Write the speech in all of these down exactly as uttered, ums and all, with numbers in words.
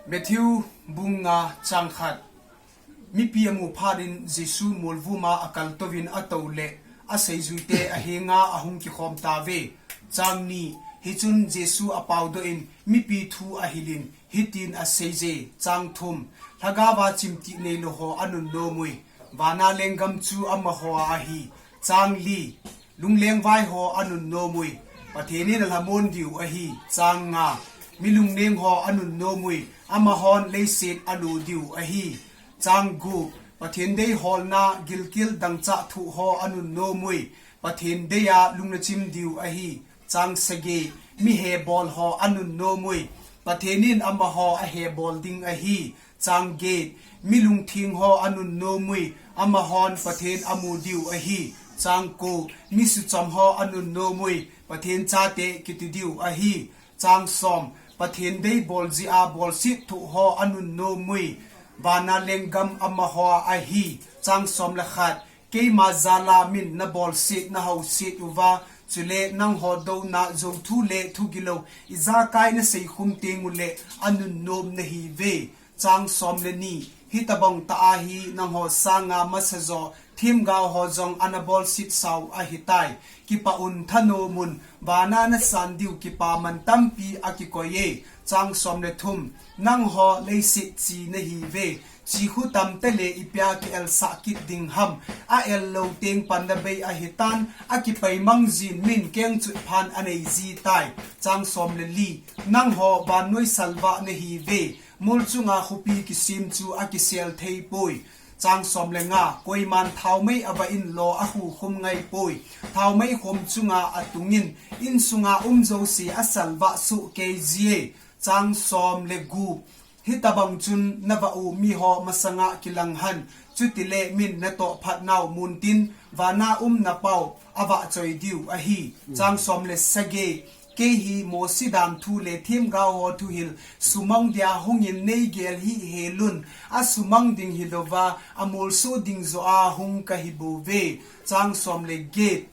Matthew bung nga chang khat. Mipi amu phat in Jesu molvum a akaltouvin atou le aseijuite ahenga ahung kikhom tauve. Chang ni. Hichun Jesu apaodoh in mipi thu ahilin hitin aseije. Chang thum. Lhagao a chimtih neilou ho anunnom ui. Vana lenggam chu amaho a ahi. Chang li. Lunglengvai ho anunnom ui. Pathen in alhamon diu ahi. Chang nga. Mi lungneng ho anunnom ui. Amahon leiset alo diu ahi. Chang gup. Pathen deiholna gilkel dangchah thoh ho anunnom ui. Pathen dei a lung anachim diu ahi. Chang sagi. Mi hebol ho anunnom ui. Pathen in amaho ahebol ding ahi. Chang get. Mi lungtheng ho anunnom ui. Amahon Pathen amu diu ahi. Chang ko. Mi suchom ho anunnom ui. Pathen chate kiti diu ahi. Chang som. Pathen dei bol jeh a bolset thoh ho anunnom ui. Vana lenggam amaho a ahi. Chang som le khat. Keima jal a min nabolset nahoset uva, chule nangho douna jou thu le thugilou ijakai naseikhum teng ule anunnom nahiuve. Chang som le ni. Hitobang tah a hi nangho sanga masa jo themgao ho jong ana bolset sau ahitai. Kipah un thanom un, vana nasan diu kipaman tampi akikoi e. Chang som le thum. Nangho leiset chi nahiuve. Chi khu tamtah le ipi a kielsah kit ding ham. Ael lou teng panna bei ahitan, akipaimang jin min kengchut phan anei jitai. Chang som le li. Nangho vannoi salvah nahiuve. Mol chunga khopi kisem chu akisel thei poi. Chang som le nga. Koiman thaomei avah in lo akhukhum ngai poi. Thaomei khom chunga atungin, insunga um jouse asalvah soh kei jie. Chang som le gup. Hitobang chun navah u miho masanga kilang hen, chutile min natoh phat nau muntin, vana um napau avahchoi diu ahi. Chang som le sagi. Kei hi Mosi danthu le themgao ho thuhil sumang dia hungin neigel hih hel un, asumang ding hilouva, amolso ding joh a hung kahi bouve. Chang som le get.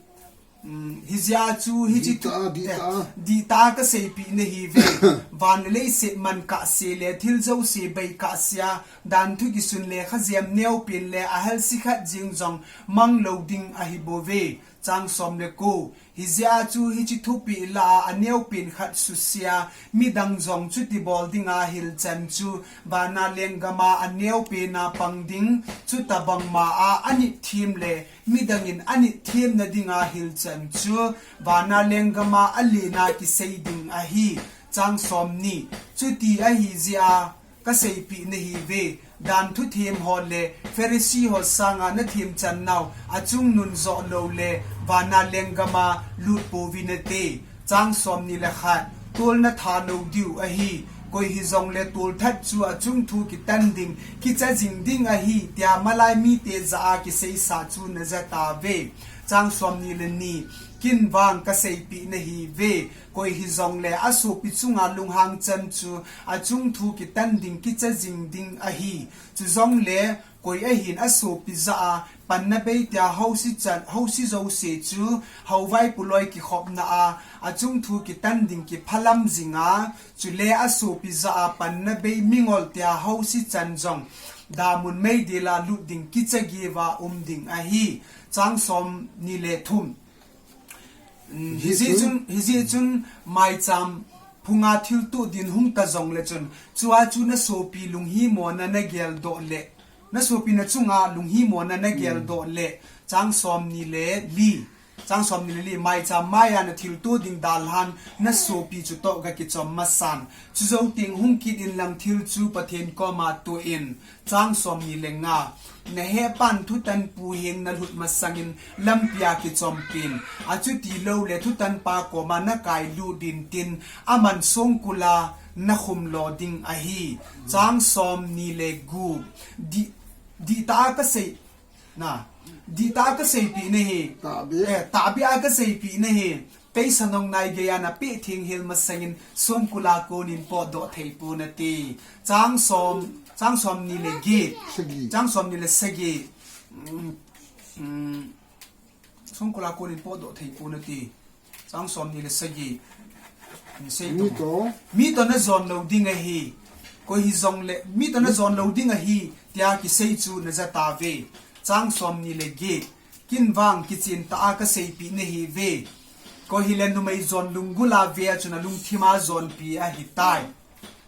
Um, hijeh a chu hiche dihtah a, dihtah a, eh, dihtah a kaseipeh nahiuve. Van le leiset man kahse le thil jouse bei kahse a, danthu kisun le khajem neopen le ahelsi khat jeng jong mang lou ding ahi bouve. Chang som le ko. Hijeh a chu hiche thupeh lah a aneopen khat suse a, midang jong chuti bol dinga hilchan chu, vana lenggam a aneopen a pang ding, chutobang ma a anit them le midang in anit themna dinga hilchan chu, vana lenggam a alen a kisei ding ahi. Chang som ni. Chuti ahijeh a kaseipeh nahiuve. Danthu them ho le Pharisee ho sanga nathem chan nau achungnun joh lou le vana lenggam a lut pouvin nate. Chang som ni le khat. Tol natha lou diu ahi. Koi hijongle tolthat chu achung thu kitan ding, kicha jing ding ahi, tia malai mite jah a kiseisa chu naja tauve. Chang som ni le ni. Ken vang kaseipeh nahiuve. Koi hijongle asopi chunga lunghang chan chu achung thu kitan ding, kicha jing ding ahi. Chujongle koi ahin asopi jah a panna bei tia housi chan, housi jouse chu, hou vaipo loi kikhopna a achung thu kitan ding kiphalam jinga, chule asopi jah a panna bei mingol tia housi chan jong, damun meidil a lut ding kicha geuva um ding ahi. Chang som ni le thum. Um, hijeh chun, hijeh chun maicham phunga thilto din hung ta jongle chun, chua chu nasopi lunghimona nageldoh le, nasopi nachunga lunghimona nageldoh le. Chang som ni le li. Chang som ni le li. Maicham maiya nathilto ding dalhan nasopi chutoh gakichom masan. Chujou teng hung kit inlang thil chu Pathen koma toh in. Chang som ni le nga. Nahepan thutanpu heng nalut masangin lampia kichompin, achuti loule thutanpa koma nakailut intin, aman songkul a nakhum lo ding ahi. Chang som ni le gup. Di, dihtah a kasei, na, dihtah a kaseipeh nahi. Tahbeh. Eh, tahbeh a kaseipeh nahi. Peisa nong nai geiya napeh theng hel masangin songkul a konin potdoh thei ponate. Chang som, chang som ni le get. Sagi. Chang som ni le sagi. Um, um, songkul a konin potdoh thei ponate. Chang som ni le sagi. Ni sei to. Mi to. Mi to najon lou ding ahi. Koi hijongle mi toh najon lou ding ahi, tia kisei chu najatauve. Chang somni le get. Ken vang kichen tah a kaseipeh nahiuve. Koi hile numei jon lunggul a ve a chu nalungthim a jonpi ahitai.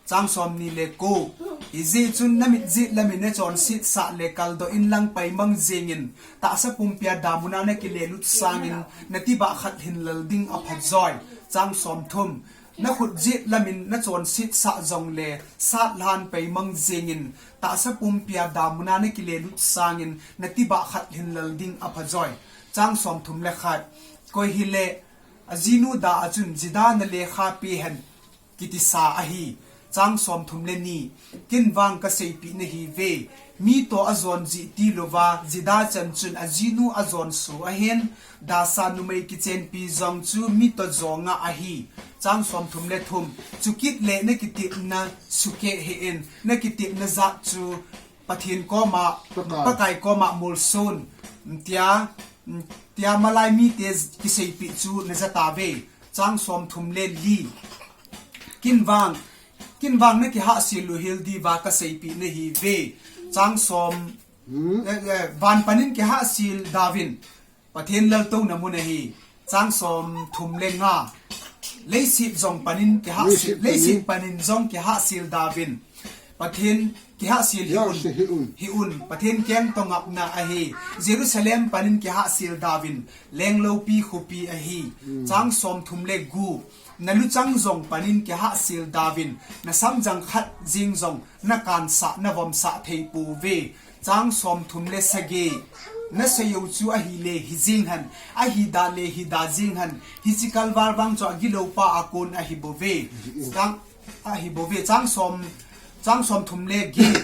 Chang somni le ko. Hijeh chun namit jet lamin nachonset sah le kaldoh in lang paimang jengin, tahsa pumpi a damun a nakilelut sangin, natibah khat hinlel ding aphajoi. Chang somthum. Nakhut jet lamin nachonset sah jongle, sat lhan paimang jengin, tahsa pumpi a damun a nakilelut sangin, natibah khat hinlel ding aphajoi. Chang somthum le khat. Koi hile, ajinu da a chun, jida nalekha peh hen, kitisa ahi. Chang somthum le ni. Ken vang kaseipeh nahiuve. Mi toh ajon jeh tilouva, jida chan chun ajinu ajon soh ahin, dasa numei kichenpi jong chu mi toh jonga ahi. Chang somthum le thum. Chukit le nakitepna sukeh hih in, nakitepna jat chu Pathen koma, Pakai. Pakai koma molson, tia, tia malai mite kiseipeh chu najatauve. Chang somthum le li. Ken vang, ken vang nakihahsel louhel diuva kaseipeh nahiuve. Chang som, Hmm. eh, eh, van panin kihahsel dauvin. Pathen laltouna mun ahi. Chang somthum le nga. Leiset jong panin kihahsel, leiset panin, leiset panin jong kihahsel dauvin. Pathen kihahsel hih un. Hih un. Pathen keng toh ngapna ahi. Jerusalem panin kihahsel dauvin. Lengloupi khopi ahi. Hmm. Chang somthum le gup. Naluchang jong panin kihahsel dauvin. Nasamjang khat jeng jong nakansah, navomsah theipouve. Chang somthum le sagi. Nasei u chu ahile hijeng hen, ahida le hida jeng hen, hiche kalval vang chu agiloupa a kon ahibouve. Chang, ahibouve. Chang som, chang somthum le get.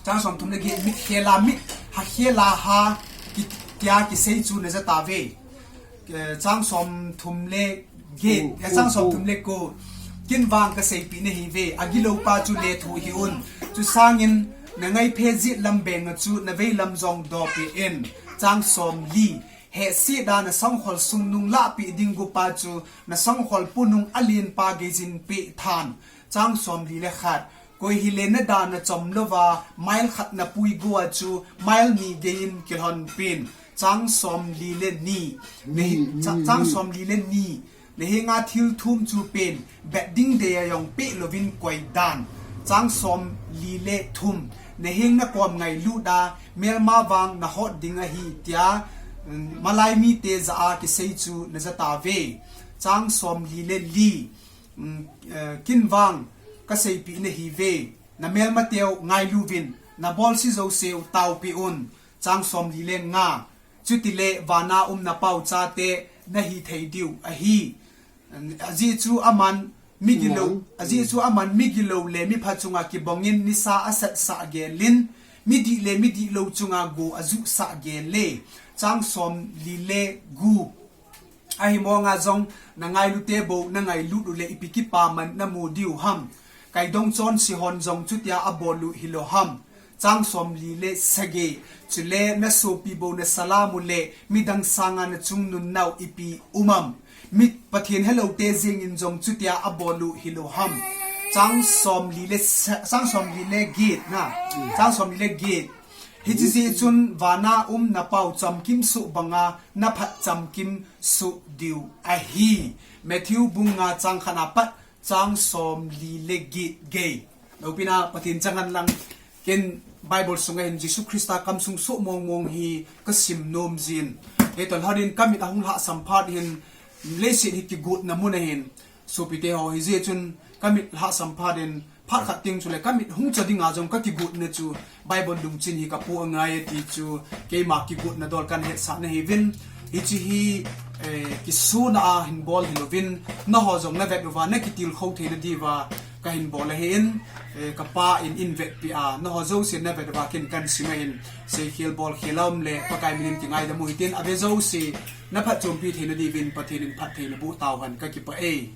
Chang somthum le get, mit khela, mit ha khela ha, ki, tia kisei chu najatauve. Eh, chang somthum le get, eh, chang somthum le ko. Ken vang kaseipeh nahiuve, agiloupa chu lethuh hih un. Chusangin, nangaiphe jet lam beng a chu, naveilam jong dopi in. Chang somli. Hehset a nasangkhol sungnung lahpeh ding gupa chu, nasangkhol punung alenpa geijin peh than. Chang somli le khat. Koi hile nada nachom louva, mile khat napui go a chu, mile ni geiyin kilhonpeh in. Chang somli le ni. Ni, cha-, ni, chang ni. Somli le ni. Nahenga thil thum chu pen, bet ding dei a jong peh louvin koi dan. Chang somli le thum. Naheng nakom ngailut a, melma vang nahot ding ahi, tia, mm, malai mite jah a kisei chu najatauve. Chang somli le li. Mm, eh, ken vang kaseipeh nahiuve, namelmateu ngailuvin, nabolse jouseu taopeh un. Chang somli le nga. Chutile vana um napao chate nahithei diu ahi. Ajeh chu aman migilou, ajeh chu aman migilou le mipha chunga kibongin nisa asatsah gelin, midih le midihlou chunga go ajuhsah gel e. Chang somli le gup. Ahimonga jong, nangailute bou nangailut uleh ipi kipaman namu diu ham. Kaidong chonse hon jong chutia abol u hilou ham. Chang somli le sagi. Chule nasopi bou nasalam uleh midang sanga nachungnun nau ipi um am. Mi Pathen heloute jengin jong chutia abol u hilou ham. Chang somli le sa-, chang somli le get na. Chang somli le get. Hiche jeh chun vana um napao chamkim soh banga naphat chamkim soh diu ahi. Matthew bung nga chang khat na pat chang somli le get gei. Loupina Pathen chang hen lang, ken Bible sunga hin Jesu Christa kamsung soh mong mong hi kasim nom jin. Hitia lhonin kamit ahung lhahsam phat hin leiset hi kigotna mun ahin. Sopite ho, hijeh chun kamit lhahsam phat in phat khat teng chule kamit hung cha dinga jong kakigotna chu Bible lungchin hi kapoh angai e ti chu keima kigotna dol kahin hetsah nahiuvin, hiche hi, eh, kisuna a hin bol hilouvin, nangho jong navet uva nakitilkhou theina diuva kahin bol ahin, eh, kapa in eivetpi a, nangho jouse navet uva ken kahin sim ahin, seikhel bolkhel aum le Pakai minin kingaidam u hitin, ave jouse naphatchompi theina diuvin Pathen in phattheina boh tauhen, kakipah e.